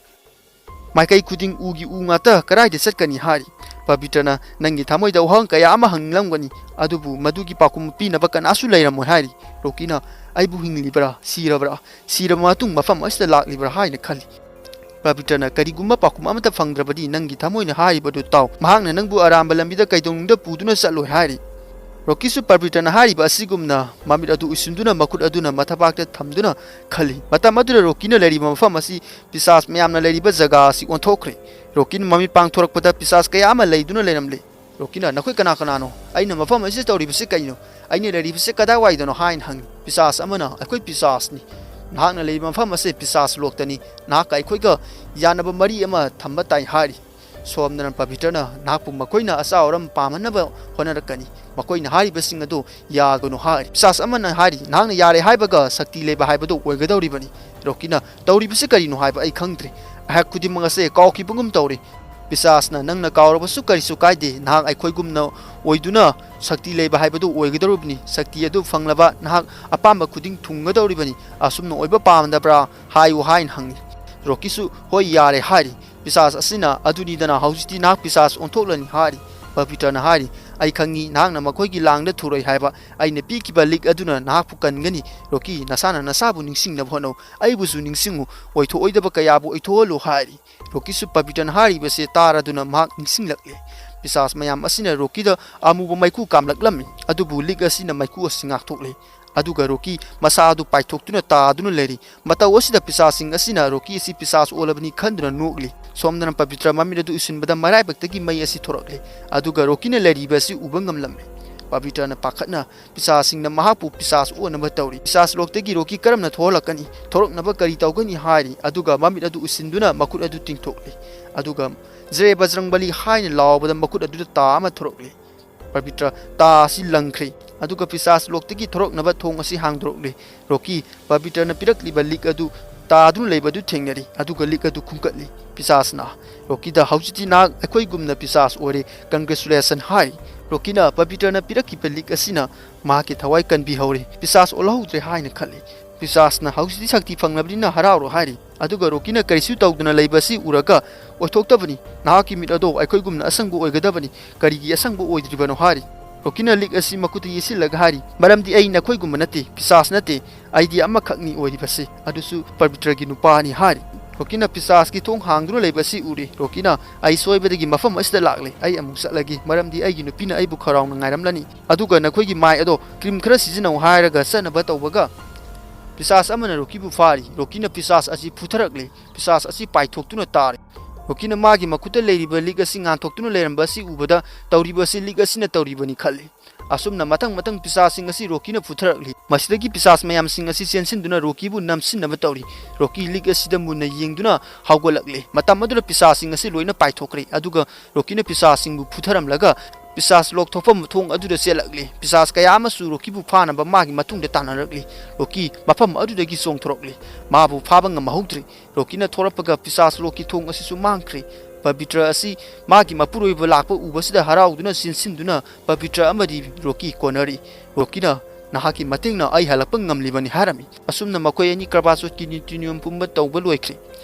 ꯃꯥꯏꯀꯩ ꯈꯨꯗꯤꯡ ꯎꯒꯤ ꯎ ꯉꯥꯛꯇ, ꯀꯗꯥꯏꯗ ꯆꯠꯀꯅꯤ?" ꯍꯥꯏꯔꯤ꯫ ꯄꯕꯤꯇ꯭ꯔꯅ, "ꯅꯪꯒꯤ ꯊꯃꯣꯏꯗ ꯋꯥꯍꯪ ꯀꯌꯥ ꯑꯃ ꯍꯪꯂꯝꯒꯅꯤ, ꯑꯗꯨꯕꯨ ꯃꯗꯨꯒꯤ ꯄꯥꯎꯈꯨꯝ ꯄꯤꯅꯕ ꯀꯅꯥꯁꯨ ꯂꯩꯔꯝꯃꯣꯏ" ꯍꯥꯏꯔꯤ꯫ ꯔꯣꯀꯤꯅ, "ꯑꯩꯕꯨ ꯍꯤꯡꯂꯤꯕ꯭ꯔꯥ, ꯁꯤꯔꯕ꯭ꯔꯥ, ꯁꯤꯔꯕ ꯃꯇꯨꯡ ꯃꯐꯝ ꯑꯁꯤꯗ ꯂꯥꯛꯂꯤꯕ꯭ꯔꯥ ꯍꯥꯏꯅ ꯈꯜꯂꯤ꯫ ꯄꯕꯤꯇ꯭ꯔꯅ ꯀꯔꯤꯒꯨꯝꯕ ꯄꯥꯎꯈꯨꯝ ꯑꯃꯠꯇ ꯐꯪꯗ꯭ꯔꯕꯗꯤ ꯅꯪꯒꯤ ꯊꯃꯣꯏꯅ ꯍꯥꯏꯔꯤꯕꯗꯨ ꯇꯥꯎ꯫ ꯃꯍꯥꯛꯅ ꯅꯪꯕꯨ ꯑꯔꯥꯟꯕ ꯂꯝꯕꯤꯗ ꯀꯩꯗꯧꯅꯨꯡꯗ ꯄꯨꯗꯨꯅ ꯆꯠꯂꯣꯏ" ꯍꯥꯏꯔꯤ꯫ ꯔꯣꯀꯤꯁꯨ ꯄꯕꯤꯇ꯭ꯔꯅ ꯍꯥꯏꯔꯤꯕ ꯑꯁꯤꯒꯨꯝꯅ ꯃꯃꯤꯠ ꯑꯗꯨ ꯎꯏꯁꯤꯟꯗꯨꯅ ꯃꯈꯨꯠ ꯑꯗꯨꯅ ꯃꯊꯕꯥꯛꯇ ꯊꯝꯗꯨꯅ ꯈꯜꯂꯤ꯫ ꯃꯇꯝ ꯑꯗꯨꯗ ꯔꯣꯀꯤꯅ ꯂꯩꯔꯤꯕ ꯃꯐꯝ ꯑꯁꯤ ꯄꯤꯁꯥꯆ ꯃꯌꯥꯝꯅ ꯂꯩꯔꯤꯕ ꯖꯒꯥ ꯑꯁꯤ ꯑꯣꯟꯊꯣꯛꯈ꯭ꯔꯦ꯫ ꯔꯣꯀꯤꯅ ꯃꯃꯤꯠ ꯄꯥꯡꯊꯣꯔꯛꯄꯗ ꯄꯤꯁꯥꯆ ꯀꯌꯥ ꯑꯃ ꯂꯩꯗꯨꯅ ꯂꯩꯔꯝꯂꯦ꯫ ꯔꯣꯀꯤꯅ, "ꯅꯈꯣꯏ ꯀꯅꯥ ꯀꯅꯥꯅꯣ? ꯑꯩꯅ ꯃꯐꯝ ꯑꯁꯤꯗ ꯇꯧꯔꯤꯕꯁꯤ ꯀꯩꯅꯣ? ꯑꯩꯅ ꯂꯩꯔꯤꯕꯁꯤ ꯀꯗꯥꯏꯋꯥꯏꯗꯅꯣ?" ꯍꯥꯏꯅ ꯍꯪꯉꯤ꯫ ꯄꯤꯁꯥꯆ ꯑꯃꯅ, "ꯑꯩꯈꯣꯏ ꯄꯤꯁꯥꯆꯅꯤ꯫ ꯅꯍꯥꯛꯅ ꯂꯩꯔꯤꯕ ꯃꯐꯝ ꯑꯁꯤ ꯄꯤꯁꯥꯆ ꯂꯣꯛꯇꯅꯤ꯫ ꯅꯍꯥꯛꯀ ꯑꯩꯈꯣꯏꯒ ꯌꯥꯅꯕ ꯃꯔꯤ ꯑꯃ ꯊꯝꯕ ꯇꯥꯏ" ꯍꯥꯏꯔꯤ꯫ ꯁꯣꯝꯗꯅ ꯄꯕꯤꯇ꯭ꯔꯅ ꯅꯍꯥꯛꯄꯨ ꯃꯈꯣꯏꯅ ꯑꯆꯥ ꯑꯔꯝ ꯄꯥꯝꯍꯟꯅꯕ ꯍꯣꯠꯅꯔꯛꯀꯅꯤ꯫ ꯃꯈꯣꯏꯅ ꯍꯥꯏꯔꯤꯕꯁꯤꯡ ꯑꯗꯨ ꯌꯥꯒꯅꯨ ꯍꯥꯏꯔꯤ꯫ ꯄꯤꯁꯥꯁ ꯑꯃꯅ ꯍꯥꯏꯔꯤ, "ꯅꯍꯥꯛꯅ ꯌꯥꯔꯦ ꯍꯥꯏꯕꯒ ꯁꯛꯇꯤ ꯂꯩꯕ ꯍꯥꯏꯕꯗꯨ ꯑꯣꯏꯒꯗꯧꯔꯤꯕꯅꯤ꯫" ꯔꯣꯀꯤꯅ, "ꯇꯧꯔꯤꯕꯁꯤ ꯀꯔꯤꯅꯣ ꯍꯥꯏꯕ ꯑꯩ ꯈꯪꯗ꯭ꯔꯦ꯫ ꯑꯩꯍꯥꯛ ꯈꯨꯗꯤꯡꯃꯛ ꯑꯁꯦ ꯀꯥꯎꯈꯤꯕꯒꯨꯝ ꯇꯧꯔꯦ꯫" ꯄꯤꯁꯥꯁꯅ, "ꯅꯪꯅ ꯀꯥꯎꯔꯕꯁꯨ ꯀꯔꯤꯁꯨ ꯀꯥꯏꯗꯦ꯫ ꯅꯍꯥꯛ ꯑꯩꯈꯣꯏꯒꯨꯝꯅ ꯑꯣꯏꯗꯨꯅ ꯁꯛꯇꯤ ꯂꯩꯕ ꯍꯥꯏꯕꯗꯨ ꯑꯣꯏꯒꯗꯧꯔꯤꯕꯅꯤ꯫ ꯁꯛꯇꯤ ꯑꯗꯨ ꯐꯪꯂꯕ ꯅꯍꯥꯛ ꯑꯄꯥꯝꯕ ꯈꯨꯗꯤꯡ ꯊꯨꯡꯒꯗꯧꯔꯤꯕꯅꯤ꯫ ꯑꯁꯨꯝꯅ ꯑꯣꯏꯕ ꯄꯥꯝꯗꯕ꯭ꯔꯥ? ꯍꯥꯏꯌꯨ" ꯍꯥꯏꯅ ꯍꯪꯉꯤ꯫ ꯔꯣꯀꯤꯁꯨ, "ꯍꯣꯏ, ꯌꯥꯔꯦ" ꯍꯥꯏꯔꯤ꯫ ꯄꯤꯁꯥꯁ ꯑꯁꯤꯅ, "ꯑꯗꯨꯅꯤꯗꯅ, ꯍꯧꯖꯤꯛꯇꯤ ꯅꯍꯥꯛ ꯄꯤꯁꯥꯁ ꯑꯣꯟꯊꯣꯛꯂꯅꯤ" ꯍꯥꯏꯔꯤ꯫ ꯄꯕꯤꯇ꯭ꯔꯅ ꯍꯥꯏꯔꯤ, "ꯑꯩ ꯈꯪꯉꯤ, ꯅꯍꯥꯛꯅ ꯃꯈꯣꯏꯒꯤ ꯂꯥꯡꯗ ꯊꯨꯔꯣꯏ ꯍꯥꯏꯕ꯫ ꯑꯩꯅ ꯄꯤꯈꯤꯕ ꯂꯤꯛ ꯑꯗꯨꯅ ꯅꯍꯥꯛꯄꯨ ꯀꯟꯒꯅꯤ꯫ ꯔꯣꯀꯤ, ꯅꯁꯥꯅ ꯅꯁꯥꯕꯨ ꯅꯤꯡꯁꯤꯡꯅꯕ ꯍꯣꯠꯅꯧ꯫ ꯑꯩꯕꯨꯁꯨ ꯅꯤꯡꯁꯤꯡꯉꯨ꯫ ꯑꯣꯏꯊꯣꯛꯑꯣꯏꯗꯕ ꯀꯌꯥꯕꯨ ꯑꯣꯏꯊꯣꯛꯍꯜꯂꯨ" ꯍꯥꯏꯔꯤ꯫ ꯔꯣꯀꯤꯁꯨ ꯄꯕꯤꯇ꯭ꯔꯅ ꯍꯥꯏꯔꯤꯕꯁꯦ ꯇꯥꯔꯗꯨꯅ ꯃꯍꯥꯛ ꯅꯤꯡꯁꯤꯡꯂꯛꯂꯦ꯫ ꯄꯤꯁꯥꯁ ꯃꯌꯥꯝ ꯑꯁꯤꯅ ꯔꯣꯀꯤꯗ ꯑꯃꯨꯕ ꯃꯩꯈꯨ ꯀꯥꯝꯂꯛꯂꯝꯃꯤ꯫ ꯑꯗꯨꯕꯨ ꯂꯤꯛ ꯑꯁꯤꯅ ꯃꯩꯈꯨ ꯑꯁꯤ ꯉꯥꯛꯊꯣꯛꯂꯦ꯫ ꯑꯗꯨꯒ ꯔꯣꯀꯤ ꯃꯁꯥ ꯑꯗꯨ ꯄꯥꯏꯊꯣꯛꯇꯨꯅ ꯇꯥꯗꯨꯅ ꯂꯩꯔꯤ꯫ ꯃꯇꯧ ꯑꯁꯤꯗ ꯄꯤꯁꯥꯁꯁꯤꯡ ꯑꯁꯤꯅ ꯔꯣꯀꯤ ꯑꯁꯤ ꯄꯤꯁꯥꯁ ꯑꯣꯜꯂꯕꯅꯤ ꯈꯟꯗꯨꯅ ꯅꯣꯛꯂꯤ꯫ ꯁꯣꯝꯗꯅ ꯄꯕꯤꯇ꯭ꯔ ꯃꯃꯤꯠ ꯑꯗꯨ ꯎꯏꯁꯤꯟꯕꯗ ꯃꯔꯥꯏꯕꯛꯇꯒꯤ ꯃꯩ ꯑꯁꯤ ꯊꯣꯔꯛꯂꯦ꯫ ꯑꯗꯨꯒ ꯔꯣꯀꯤꯅ ꯂꯩꯔꯤꯕ ꯑꯁꯤ ꯎꯕ ꯉꯝꯂꯝꯃꯤ꯫ ꯄꯕꯤꯇ꯭ꯔꯅ ꯄꯥꯈꯠꯅ ꯄꯤꯁꯥꯁꯁꯤꯡꯅ ꯃꯍꯥꯛꯄꯨ ꯄꯤꯁꯥꯁ ꯑꯣꯟꯅꯕ ꯇꯧꯔꯤ꯫ ꯄꯤꯁꯥꯁ ꯂꯣꯛꯇꯒꯤ ꯔꯣꯀꯤ ꯀꯔꯝꯅ ꯊꯣꯛꯍꯜꯂꯛꯀꯅꯤ? ꯊꯣꯔꯛꯅꯕ ꯀꯔꯤ ꯇꯧꯒꯅꯤ ꯍꯥꯏꯔꯤ꯫ ꯑꯗꯨꯒ ꯃꯃꯤꯠ ꯑꯗꯨ ꯎꯏꯁꯤꯟꯗꯨꯅ ꯃꯈꯨꯠ ꯑꯗꯨ ꯇꯤꯡꯊꯣꯛꯂꯤ꯫ ꯑꯗꯨꯒ "ꯖꯦ ꯕꯖꯔꯪꯕꯂꯤ" ꯍꯥꯏꯅ ꯂꯥꯎꯕꯗ ꯃꯈꯨꯠ ꯑꯗꯨꯗ ꯇꯥ ꯑꯃ ꯊꯣꯔꯛꯂꯤ꯫ ꯄꯕꯤꯇ꯭ꯔ ꯇꯥ ꯑꯁꯤ ꯂꯪꯈ꯭ꯔꯦ꯫ ꯑꯗꯨꯒ ꯄꯤꯁꯥꯁ ꯂꯣꯛꯇꯒꯤ ꯊꯣꯔꯛꯅꯕ ꯊꯣꯡ ꯑꯁꯤ ꯍꯥꯡꯗꯣꯔꯛꯂꯦ꯫ ꯔꯣꯀꯤ ꯄꯕꯤꯇ꯭ꯔꯅ ꯄꯤꯔꯛꯂꯤꯕ ꯂꯤꯛ ꯑꯗꯨ ꯇꯥꯗꯨꯅ ꯂꯩꯕ ꯑꯗꯨ ꯊꯦꯡꯅꯔꯤ꯫ ꯑꯗꯨꯒ ꯂꯤꯛ ꯑꯗꯨ ꯈꯨꯝꯀꯠꯂꯤ꯫ ꯄꯤꯁꯥꯁꯅ ꯔꯣꯀꯤꯗ, "ꯍꯧꯖꯤꯛꯇꯤ ꯅꯍꯥꯛ ꯑꯩꯈꯣꯏꯒꯨꯝꯅ ꯄꯤꯁꯥꯁ ꯑꯣꯏꯔꯦ꯫ Congratulation" ꯍꯥꯏ꯫ ꯔꯣꯀꯤꯅ ꯄꯕꯤꯇ꯭ꯔꯅ ꯄꯤꯔꯛꯈꯤꯕ ꯂꯤꯛ ꯑꯁꯤꯅ ꯃꯍꯥꯛꯀꯤ ꯊꯋꯥꯏ ꯀꯟꯕꯤꯍꯧꯔꯦ꯫ ꯄꯤꯁꯥꯁ ꯑꯣꯜꯍꯧꯗ꯭ꯔꯦ ꯍꯥꯏꯅ ꯈꯜꯂꯤ꯫ ꯄꯤꯁꯥꯁꯅ, "ꯍꯧꯖꯤꯛꯇꯤ ꯁꯛꯇꯤ ꯐꯪꯂꯕꯅꯤꯅ ꯍꯔꯥꯎꯔꯣ" ꯍꯥꯏꯔꯤ꯫ ꯑꯗꯨꯒ ꯔꯣꯀꯤꯅ ꯀꯔꯤꯁꯨ ꯇꯧꯗꯅ ꯂꯩꯕ ꯑꯁꯤ ꯎꯔꯒ, "ꯑꯣꯏꯊꯣꯛꯇꯕꯅꯤ꯫ ꯅꯍꯥꯛꯀꯤ ꯃꯤꯠ ꯑꯗꯣ ꯑꯩꯈꯣꯏꯒꯨꯝꯅ ꯑꯁꯪꯕ ꯑꯣꯏꯒꯗꯕꯅꯤ꯫ ꯀꯔꯤꯒꯤ ꯑꯁꯪꯕ ꯑꯣꯏꯗ꯭ꯔꯤꯕꯅꯣ?" ꯍꯥꯏꯔꯤ꯫ ꯔꯣꯀꯤꯅ ꯂꯤꯛ ꯑꯁꯤ ꯃꯈꯨꯠꯇ ꯌꯦꯠꯁꯤꯜꯂꯒ ꯍꯥꯏꯔꯤ, "ꯃꯔꯝꯗꯤ ꯑꯩ ꯅꯈꯣꯏꯒꯨꯝꯕ ꯅꯠꯇꯦ, ꯄꯤꯁꯥꯁ ꯅꯠꯇꯦ꯫ ꯑꯩꯗꯤ ꯑꯃꯈꯛꯅꯤ ꯑꯣꯏꯔꯤꯕꯁꯤ, ꯑꯗꯨꯁꯨ ꯄꯕꯤꯇ꯭ꯔꯒꯤ ꯅꯨꯄꯥꯅꯤ" ꯍꯥꯏꯔꯤ꯫ ꯔꯣꯀꯤꯅ ꯄꯤꯁꯥꯁꯀꯤ ꯊꯣꯡ ꯍꯥꯡꯗꯨꯅ ꯂꯩꯕ ꯑꯁꯤ ꯎꯔꯤ꯫ ꯔꯣꯀꯤꯅ, "ꯑꯩ ꯁꯣꯏꯕꯗꯒꯤ ꯃꯐꯝ ꯑꯁꯤꯗ ꯂꯥꯛꯂꯦ꯫ ꯑꯩ ꯑꯃꯨꯛ ꯆꯠꯂꯒꯦ, ꯃꯔꯝꯗꯤ ꯑꯩꯒꯤ ꯅꯨꯄꯤꯅ ꯑꯩꯕꯨ ꯈꯧꯔꯥꯎꯅ ꯉꯥꯏꯔꯝꯂꯅꯤ꯫ ꯑꯗꯨꯒ ꯅꯈꯣꯏꯒꯤ ꯃꯥꯏ ꯑꯗꯣ ꯀ꯭ꯔꯤꯝ ꯈꯔ ꯁꯤꯖꯤꯟꯅꯧ" ꯍꯥꯏꯔꯒ ꯆꯠꯅꯕ ꯇꯧꯕꯒ, ꯄꯤꯁꯥꯁ ꯑꯃꯅ ꯔꯣꯀꯤꯕꯨ ꯐꯥꯔꯤ꯫ ꯔꯣꯀꯤꯅ ꯄꯤꯁꯥꯁ ꯑꯁꯤ ꯐꯨꯊꯔꯛꯂꯦ꯫ ꯄꯤꯁꯥꯁ ꯑꯁꯤ ꯄꯥꯏꯊꯣꯛꯇꯨꯅ ꯇꯥꯔꯦ꯫ ꯔꯣꯀꯤꯅ ꯃꯥꯒꯤ ꯃꯈꯨꯠꯇ ꯂꯩꯔꯤꯕ ꯂꯤꯛ ꯑꯁꯤ ꯉꯥꯟꯊꯣꯛꯇꯨꯅ ꯂꯩꯔꯝꯕ ꯑꯁꯤ ꯎꯕꯗ, "ꯇꯧꯔꯤꯕ ꯑꯁꯤ ꯂꯤꯛ ꯑꯁꯤꯅ ꯇꯧꯔꯤꯕꯅꯤ" ꯈꯜꯂꯤ꯫ ꯑꯁꯨꯝꯅ ꯃꯊꯪ ꯃꯊꯪ ꯄꯤꯁꯥꯁꯤꯡ ꯑꯁꯤ ꯔꯣꯀꯤꯅ ꯐꯨꯊꯔꯛꯂꯤ꯫ ꯃꯁꯤꯗꯒꯤ ꯄꯤꯁꯥꯁ ꯃꯌꯥꯝꯁꯤꯡ ꯑꯁꯤ ꯆꯦꯟꯁꯤꯟꯗꯨꯅ ꯔꯣꯀꯤꯕꯨ ꯅꯝꯁꯤꯟꯅꯕ ꯇꯧꯔꯤ꯫ ꯔꯣꯀꯤ ꯂꯤꯛ ꯑꯁꯤꯗ ꯃꯨꯟꯅ ꯌꯦꯡꯗꯨꯅ ꯍꯧꯒꯠꯂꯛꯂꯤ꯫ ꯃꯇꯝ ꯑꯗꯨꯗ ꯄꯤꯁꯥꯁꯤꯡ ꯑꯁꯤ ꯂꯣꯏꯅ ꯄꯥꯏꯊꯣꯛꯈ꯭ꯔꯦ꯫ ꯑꯗꯨꯒ ꯔꯣꯀꯤꯅ ꯄꯤꯁꯥꯁꯤꯡꯕꯨ ꯐꯨꯊꯔꯝꯂꯒ ꯄꯤꯁꯥꯁ ꯂꯣꯛ ꯊꯣꯛꯐꯝ ꯊꯣꯡ ꯑꯗꯨꯗ ꯆꯦꯜꯂꯛꯂꯤ꯫ ꯄꯤꯁꯥꯁ ꯀꯌꯥ ꯑꯃꯁꯨ ꯔꯣꯀꯤꯕꯨ ꯐꯥꯅꯕ ꯃꯥꯒꯤ ꯃꯇꯨꯡꯗ ꯇꯥꯟꯅꯔꯛꯂꯤ꯫ ꯔꯣꯀꯤ ꯃꯐꯝ ꯑꯗꯨꯗꯒꯤ ꯆꯣꯡꯊꯣꯔꯛꯂꯤ꯫ ꯃꯥꯕꯨ ꯐꯥꯕ ꯉꯝꯍꯧꯗ꯭ꯔꯤ꯫ ꯔꯣꯀꯤꯅ ꯊꯣꯔꯛꯄꯒ ꯄꯤꯁꯥꯁ ꯂꯣꯛꯀꯤ ꯊꯣꯡ ꯑꯁꯤꯁꯨ ꯃꯥꯡꯈ꯭ꯔꯦ꯫ ꯄꯕꯤꯇ꯭ꯔ ꯑꯁꯤ ꯃꯥꯒꯤ ꯃꯄꯨꯔꯣꯏꯕ ꯂꯥꯛꯄ ꯎꯕꯁꯤꯗ ꯍꯔꯥꯎꯗꯨꯅ ꯆꯦꯟꯁꯤꯟꯗꯨꯅ ꯄꯕꯤꯇ꯭ꯔ ꯑꯃꯗꯤ ꯔꯣꯀꯤ ꯀꯣꯟꯅꯔꯤ꯫ ꯔꯣꯀꯤꯅ, "ꯅꯍꯥꯛꯀꯤ ꯃꯇꯦꯡꯅ ꯑꯩ ꯍꯜꯂꯛꯄ ꯉꯝꯂꯤꯕꯅꯤ" ꯍꯥꯏꯔꯝꯃꯤ꯫ ꯑꯁꯨꯝꯅ ꯃꯈꯣꯏ ꯑꯅꯤ ꯀꯔꯕꯥ ꯆꯧꯊꯀꯤ ꯅꯤꯇꯤ ꯅꯤꯌꯣꯝ ꯄꯨꯝꯕ ꯇꯧꯕ ꯂꯣꯏꯈ꯭ꯔꯦ꯫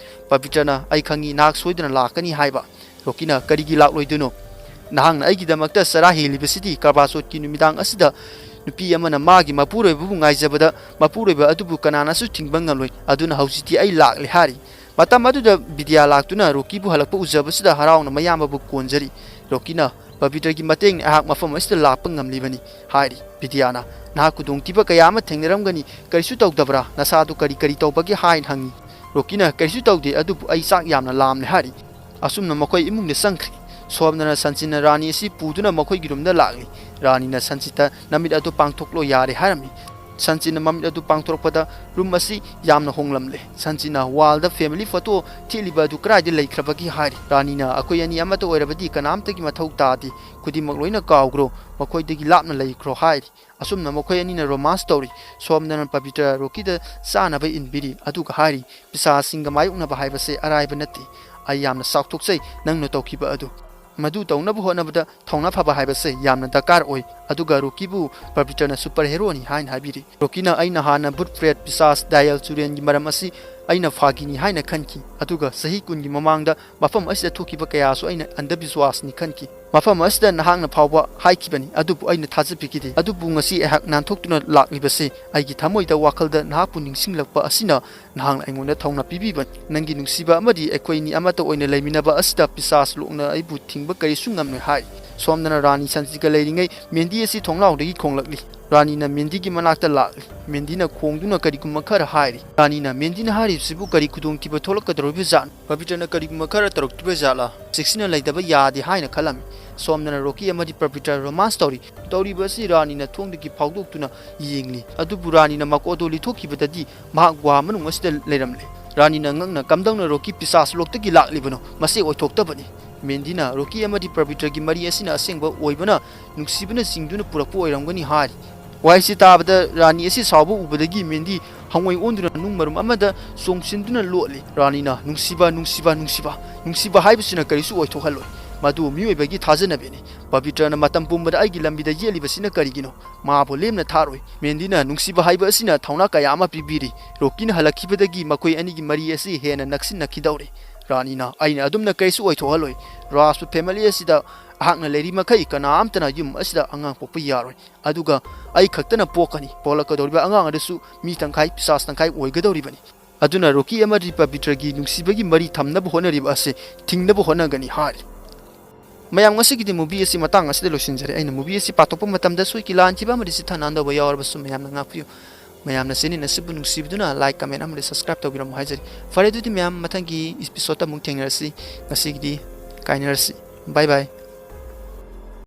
ꯄꯕꯤꯇ꯭ꯔꯅ, "ꯑꯩ ꯈꯪꯉꯤ, ꯅꯍꯥꯛ ꯁꯣꯏꯗꯅ ꯂꯥꯛꯀꯅꯤ" ꯍꯥꯏꯕ꯫ ꯔꯣꯀꯤꯅ, "ꯀꯔꯤꯒꯤ ꯂꯥꯛꯂꯣꯏꯗꯣꯏꯅꯣ? ꯅꯍꯥꯛꯅ ꯑꯩꯒꯤꯗꯃꯛꯇ ꯆꯔꯥ ꯍꯦꯜꯂꯤꯕꯁꯤꯗꯤ ꯀꯔꯕꯥ ꯆꯧꯊꯀꯤ ꯅꯨꯃꯤꯗꯥꯡ ꯑꯁꯤꯗ ꯅꯨꯄꯤ ꯑꯃꯅ ꯃꯥꯒꯤ ꯃꯄꯨꯔꯣꯏꯕꯕꯨ ꯉꯥꯏꯖꯕꯗ ꯃꯄꯨꯔꯣꯏꯕ ꯑꯗꯨꯕꯨ ꯀꯅꯥꯅꯁꯨ ꯊꯤꯡꯕ ꯉꯝꯂꯣꯏ꯫ ꯑꯗꯨꯅ ꯍꯧꯖꯤꯛꯇꯤ ꯑꯩ ꯂꯥꯛꯂꯦ" ꯍꯥꯏꯔꯤ꯫ ꯃꯇꯝ ꯑꯗꯨꯗ ꯕꯤꯗ꯭ꯌꯥ ꯂꯥꯛꯇꯨꯅ ꯔꯣꯀꯤꯕꯨ ꯍꯜꯂꯛꯄ ꯎꯖꯕꯁꯤꯗ ꯍꯔꯥꯎꯅ ꯃꯌꯥꯝꯕꯕꯨ ꯀꯣꯟꯖꯔꯤ꯫ ꯔꯣꯀꯤꯅ, "ꯄꯕꯤꯇ꯭ꯔꯒꯤ ꯃꯇꯦꯡꯅ ꯑꯩꯍꯥꯛ ꯃꯐꯝ ꯑꯁꯤꯗ ꯂꯥꯛꯄ ꯉꯝꯂꯤꯕꯅꯤ" ꯍꯥꯏꯔꯤ꯫ ꯕꯤꯗ꯭ꯌꯥꯅ, "ꯅꯍꯥꯛ ꯈꯨꯗꯣꯡꯊꯤꯕ ꯀꯌꯥ ꯑꯃ ꯊꯦꯡꯅꯔꯝꯒꯅꯤ, ꯀꯔꯤꯁꯨ ꯇꯧꯗꯕ꯭ꯔꯥ? ꯅꯁꯥꯗꯨ ꯀꯔꯤ ꯀꯔꯤ ꯇꯧꯕꯒꯦ?" ꯍꯥꯏꯅ ꯍꯪꯉꯤ꯫ ꯔꯣꯀꯤꯅ, "ꯀꯔꯤꯁꯨ ꯇꯧꯗꯦ, ꯑꯗꯨꯕꯨ ꯑꯩ ꯆꯥꯛ ꯌꯥꯝꯅ ꯂꯥꯝꯂꯦ" ꯍꯥꯏꯔꯤ꯫ ꯑꯁꯨꯝꯅ ꯃꯈꯣꯏ ꯏꯃꯨꯡꯗ ꯆꯪꯈ꯭ꯔꯦ꯫ ꯁꯣꯝꯗꯅ ꯁꯟꯆꯤꯟꯅ ꯔꯥꯅꯤ ꯑꯁꯤ ꯄꯨꯗꯨꯅ ꯃꯈꯣꯏꯒꯤ ꯔꯨꯝꯗ ꯂꯥꯛꯂꯤ꯫ ꯔꯥꯅꯤꯅ ꯁꯟꯆꯤꯠꯇ, "ꯅꯃꯤꯠ ꯑꯗꯨ ꯄꯥꯡꯊꯣꯛꯂꯣ, ꯌꯥꯔꯦ" ꯍꯥꯏꯔꯝꯃꯤ꯫ ꯁꯟꯆꯤꯟꯅ ꯃꯃꯤꯠ ꯑꯗꯨ ꯄꯥꯡꯊꯣꯔꯛꯄꯗ ꯔꯨꯝ ꯑꯁꯤ ꯌꯥꯝꯅ ꯍꯣꯡꯂꯝꯂꯦ꯫ ꯁꯟꯆꯤꯟꯅ ꯋꯥꯜꯗ ꯐꯦꯃꯤꯂꯤ ꯐꯣꯇꯣ ꯊꯦꯠꯂꯤꯕ ꯑꯗꯨ ꯀꯗꯥꯏꯗ ꯂꯩꯈ꯭ꯔꯕꯒꯦ ꯍꯥꯏꯔꯤ꯫ ꯔꯥꯅꯤꯅ, "ꯑꯩꯈꯣꯏ ꯑꯅꯤ ꯑꯃꯠꯇ ꯑꯣꯏꯔꯕꯗꯤ ꯀꯅꯥꯝꯇꯒꯤ ꯃꯊꯧ ꯇꯥꯗꯦ꯫ ꯈꯨꯗꯤꯡꯃꯛ ꯂꯣꯏꯅ ꯀꯥꯎꯈ꯭ꯔꯣ꯫ ꯃꯈꯣꯏꯗꯒꯤ ꯂꯥꯞꯅ ꯂꯩꯈ꯭ꯔꯣ" ꯍꯥꯏꯔꯤ꯫ ꯑꯁꯨꯝꯅ ꯃꯈꯣꯏ ꯑꯅꯤꯅ ꯔꯣꯃꯥꯟꯁ ꯇꯧꯔꯤ꯫ ꯁꯣꯝꯗꯅ ꯄꯕꯤꯇ꯭ꯔ ꯔꯣꯀꯤꯗ ꯆꯥꯅꯕ ꯏꯟꯕꯤꯔꯤ꯫ ꯑꯗꯨꯒ ꯍꯥꯏꯔꯤ, "ꯄꯤꯁꯥꯁꯤꯡꯒ ꯃꯥꯌꯣꯛꯅꯕ ꯍꯥꯏꯕꯁꯦ ꯑꯔꯥꯏꯕ ꯅꯠꯇꯦ꯫ ꯑꯩ ꯌꯥꯝꯅ ꯆꯥꯎꯊꯣꯛꯆꯩ ꯅꯪꯅ ꯇꯧꯈꯤꯕ ꯑꯗꯨ꯫ ꯃꯗꯨ ꯇꯧꯅꯕ ꯍꯣꯠꯅꯕꯗ ꯊꯧꯅꯥ ꯐꯕ ꯍꯥꯏꯕꯁꯦ ꯌꯥꯝꯅ ꯗꯔꯀꯥꯔ ꯑꯣꯏ"꯫ ꯑꯗꯨꯒ ꯔꯣꯀꯤꯕꯨ ꯄꯕꯤꯇ꯭ꯔꯅ ꯁꯨꯄꯔ ꯍꯦꯔꯣꯅꯤ ꯍꯥꯏꯅ ꯍꯥꯏꯕꯤꯔꯤ꯫ ꯔꯣꯀꯤꯅ, "ꯑꯩꯅ ꯍꯥꯟꯅ ꯚꯨꯠ ꯄ꯭ꯔꯦꯠ ꯄꯤꯁꯥꯁ ꯗꯥꯏꯌꯜ ꯆꯨꯔꯦꯟꯒꯤ ꯃꯔꯝ ꯑꯁꯤ ꯑꯩꯅ ꯐꯥꯒꯤꯅꯤ ꯍꯥꯏꯅ ꯈꯟꯈꯤ꯫ ꯑꯗꯨꯒ ꯆꯍꯤ ꯀꯨꯟꯒꯤ ꯃꯃꯥꯡꯗ ꯃꯐꯝ ꯑꯁꯤꯗ ꯊꯣꯛꯈꯤꯕ ꯀꯌꯥꯁꯨ ꯑꯩꯅ ꯑꯟꯙꯕꯤꯁ꯭ꯋꯥꯁꯅꯤ ꯈꯟꯈꯤ꯫ ꯃꯐꯝ ꯑꯁꯤꯗ ꯅꯍꯥꯛꯅ ꯐꯥꯎꯕ ꯍꯥꯏꯈꯤꯕꯅꯤ, ꯑꯗꯨꯕꯨ ꯑꯩꯅ ꯊꯥꯖꯕꯤꯈꯤꯗꯦ꯫ ꯑꯗꯨꯕꯨ ꯉꯁꯤ ꯑꯩꯍꯥꯛ ꯅꯥꯟꯊꯣꯛꯇꯨꯅ ꯂꯥꯛꯂꯤꯕꯁꯤ ꯑꯩꯒꯤ ꯊꯃꯣꯏꯗ ꯋꯥꯈꯜꯗ ꯅꯍꯥꯛꯄꯨ ꯅꯤꯡꯁꯤꯡꯂꯛꯄ ꯑꯁꯤꯅ ꯅꯍꯥꯛꯅ ꯑꯩꯉꯣꯟꯗ ꯊꯧꯅꯥ ꯄꯤꯕꯤꯕꯅꯤ꯫ ꯅꯪꯒꯤ ꯅꯨꯡꯁꯤꯕ ꯑꯃꯗꯤ ꯑꯩꯈꯣꯏꯅꯤ ꯑꯃꯠꯇ ꯑꯣꯏꯅ ꯂꯩꯃꯤꯟꯅꯕ ꯑꯁꯤꯗ ꯄꯤꯁꯥꯁ ꯂꯣꯛꯅ ꯑꯩꯕꯨ ꯊꯤꯡꯕ ꯀꯔꯤꯁꯨ ꯉꯝꯂꯣꯏ" ꯍꯥꯏ꯫ ꯁꯣꯝꯗꯅ ꯔꯥꯅꯤ ꯁꯟꯆꯤꯠꯀ ꯂꯩꯔꯤꯉꯩ ꯃꯦꯟꯗꯤ ꯑꯁꯤ ꯊꯣꯡꯅꯥꯎꯗꯒꯤ ꯈꯣꯡꯂꯛꯂꯤ꯫ ꯔꯥꯅꯤꯅ ꯃꯦꯟꯗꯤꯒꯤ ꯃꯅꯥꯛꯇ ꯂꯥꯛꯂꯤ꯫ ꯃꯦꯟꯗꯤꯅ ꯈꯣꯡꯗꯨꯅ ꯀꯔꯤꯒꯨꯝꯕ ꯈꯔ ꯍꯥꯏꯔꯤ꯫ ꯔꯥꯅꯤꯅ, "ꯃꯦꯟꯗꯤꯅ ꯍꯥꯏꯔꯤꯕꯁꯤꯕꯨ ꯀꯔꯤ ꯈꯨꯗꯣꯡꯊꯤꯕ ꯊꯣꯛꯂꯛꯀꯗꯧꯔꯤꯕ ꯖꯥꯠꯅꯣ? ꯄꯕꯤꯇ꯭ꯔꯅ ꯀꯔꯤꯒꯨꯝꯕ ꯈꯔ ꯇꯧꯔꯛꯇ꯭ꯔꯤꯕ ꯖꯥꯠꯂꯥ? ꯆꯦꯛꯁꯤꯟꯅ ꯂꯩꯇꯕ ꯌꯥꯗꯦ" ꯍꯥꯏꯅ ꯈꯜꯂꯝꯃꯤ꯫ ꯁꯣꯝꯗꯅ ꯔꯣꯀꯤ ꯑꯃꯗꯤ ꯄꯕꯤꯇ꯭ꯔ ꯔꯣꯃꯥꯟꯁ ꯇꯧꯔꯤ꯫ ꯇꯧꯔꯤꯕ ꯑꯁꯤ ꯔꯥꯅꯤꯅ ꯊꯣꯡꯗꯒꯤ ꯐꯥꯎꯗꯣꯛꯇꯨꯅ ꯌꯦꯡꯂꯤ꯫ ꯑꯗꯨꯕꯨ ꯔꯥꯅꯤꯅ ꯃꯀꯣꯛ ꯑꯗꯨ ꯂꯤꯊꯣꯛꯈꯤꯕꯗꯗꯤ ꯃꯍꯥꯛ ꯒꯨꯍꯥ ꯃꯅꯨꯡ ꯑꯁꯤꯗ ꯂꯩꯔꯝꯂꯦ꯫ ꯔꯥꯅꯤꯅ ꯉꯛꯅ, "ꯀꯝꯗꯧꯅ ꯔꯣꯀꯤ ꯄꯤꯁꯥꯁ ꯂꯣꯛꯇꯒꯤ ꯂꯥꯛꯂꯤꯕꯅꯣ? ꯃꯁꯤ ꯑꯣꯏꯊꯣꯛꯇꯕꯅꯤ꯫ ꯃꯦꯟꯗꯤꯅ ꯔꯣꯀꯤ ꯑꯃꯗꯤ ꯄꯕꯤꯇ꯭ꯔꯒꯤ ꯃꯔꯤ ꯑꯁꯤꯅ ꯑꯁꯦꯡꯕ ꯑꯣꯏꯕꯅ ꯅꯨꯡꯁꯤꯕꯅ ꯆꯤꯡꯗꯨꯅ ꯄꯨꯔꯛꯄ ꯑꯣꯏꯔꯝꯒꯅꯤ" ꯍꯥꯏꯔꯤ꯫ ꯋꯥꯍꯩꯁꯤ ꯇꯥꯕꯗ ꯔꯥꯅꯤ ꯑꯁꯤ ꯁꯥꯎꯕ ꯎꯕꯗꯒꯤ ꯃꯦꯟꯗꯤ ꯍꯪꯉꯣꯏ ꯑꯣꯟꯗꯨꯅ ꯅꯨꯡ ꯃꯔꯨꯝ ꯑꯃꯗ ꯆꯣꯡꯁꯤꯟꯗꯨꯅ ꯂꯣꯠꯂꯤ꯫ ꯔꯥꯅꯤꯅ, "ꯅꯨꯡꯁꯤꯕ, ꯅꯨꯡꯁꯤꯕ, ꯅꯨꯡꯁꯤꯕ, ꯅꯨꯡꯁꯤꯕ ꯍꯥꯏꯕꯁꯤꯅ ꯀꯔꯤꯁꯨ ꯑꯣꯏꯊꯣꯛꯍꯜꯂꯣꯏ꯫ ꯃꯗꯨ ꯃꯤꯑꯣꯏꯕꯒꯤ ꯊꯥꯖꯅꯕꯤꯅꯤ꯫ ꯄꯕꯤꯇ꯭ꯔꯅ ꯃꯇꯝ ꯄꯨꯝꯕꯗ ꯑꯩꯒꯤ ꯂꯝꯕꯤꯗ ꯌꯦꯠꯂꯤꯕꯁꯤꯅ ꯀꯔꯤꯒꯤꯅꯣ? ꯃꯥꯕꯨ ꯂꯦꯝꯅ ꯊꯥꯔꯣꯏ꯫" ꯃꯦꯟꯗꯤꯅ, "ꯅꯨꯡꯁꯤꯕ ꯍꯥꯏꯕ ꯑꯁꯤꯅ ꯊꯧꯅꯥ ꯀꯌꯥ ꯑꯃ ꯄꯤꯕꯤꯔꯤ꯫ ꯔꯣꯀꯤꯅ ꯍꯜꯂꯛꯈꯤꯕꯗꯒꯤ ꯃꯈꯣꯏ ꯑꯅꯤꯒꯤ ꯃꯔꯤ ꯑꯁꯤ ꯍꯦꯟꯅ ꯅꯛꯁꯤꯟꯅꯈꯤꯗꯧꯔꯦ꯫" ꯔꯥꯅꯤꯅ, "ꯑꯩꯅ ꯑꯗꯨꯝꯅ ꯀꯔꯤꯁꯨ ꯑꯣꯏꯊꯣꯛꯍꯜꯂꯣꯏ꯫ ꯔꯥꯖꯄꯨꯠ ꯐꯦꯃꯤꯂꯤ ꯑꯁꯤꯗ ꯑꯩꯍꯥꯛꯅ ꯂꯩꯔꯤ ꯃꯈꯩ ꯀꯅꯥꯝꯇꯅ ꯌꯨꯝ ꯑꯁꯤꯗ ꯑꯉꯥꯡ ꯄꯣꯛꯄ ꯌꯥꯔꯣꯏ꯫ ꯑꯗꯨꯒ ꯑꯩ ꯈꯛꯇꯅ ꯄꯣꯛꯀꯅꯤ꯫ ꯄꯣꯛꯂꯛꯀꯗꯧꯔꯤꯕ ꯑꯉꯥꯡ ꯑꯗꯨꯁꯨ ꯃꯤ ꯇꯪꯈꯥꯏ, ꯄꯤꯁꯥꯁ ꯇꯪꯈꯥꯏ ꯑꯣꯏꯒꯗꯧꯔꯤꯕꯅꯤ꯫ ꯑꯗꯨꯅ ꯔꯣꯀꯤ ꯑꯃꯗꯤ ꯄꯕꯤꯇ꯭ꯔꯒꯤ ꯅꯨꯡꯁꯤꯕꯒꯤ ꯃꯔꯤ ꯊꯝꯅꯕ ꯍꯣꯠꯅꯔꯤꯕ ꯑꯁꯤ ꯊꯤꯡꯅꯕ ꯍꯣꯠꯅꯒꯅꯤ" ꯍꯥꯏꯔꯤ꯫ ꯃꯌꯥꯝ, ꯉꯁꯤꯒꯤꯗꯤ movie ꯑꯁꯤ ꯃꯇꯥꯡ ꯑꯁꯤꯗ ꯂꯣꯏꯁꯤꯟꯖꯔꯦ꯫ ꯑꯩꯅ movie ꯑꯁꯤ ꯄꯥꯊꯣꯛꯄ ꯃꯇꯝꯗ ꯁꯣꯏꯈꯤ ꯂꯥꯟꯈꯤꯕ ꯑꯃꯗꯤ ꯆꯤꯠꯊ ꯅꯥꯟꯗꯕ ꯌꯥꯎꯔꯕꯁꯨ ꯃꯌꯥꯝꯅ ꯉꯥꯛꯄꯤꯌꯨ꯫ ꯃꯌꯥꯝꯅ channel ꯑꯁꯤꯕꯨ ꯅꯨꯡꯁꯤꯕꯤꯗꯨꯅ like, comment ꯑꯃꯗꯤ subscribe ꯇꯧꯕꯤꯔꯝꯃꯨ ꯍꯥꯏꯖꯔꯤ꯫ ꯐꯔꯦ, ꯑꯗꯨꯗꯤ ꯃꯌꯥꯝ, ꯃꯊꯪꯒꯤ episode ꯑꯃꯨꯛ ꯊꯦꯡꯅꯔꯁꯤ꯫ ꯉꯁꯤꯒꯤꯗꯤ ꯀꯥꯏꯅꯔꯁꯤ꯫ Bye bye꯫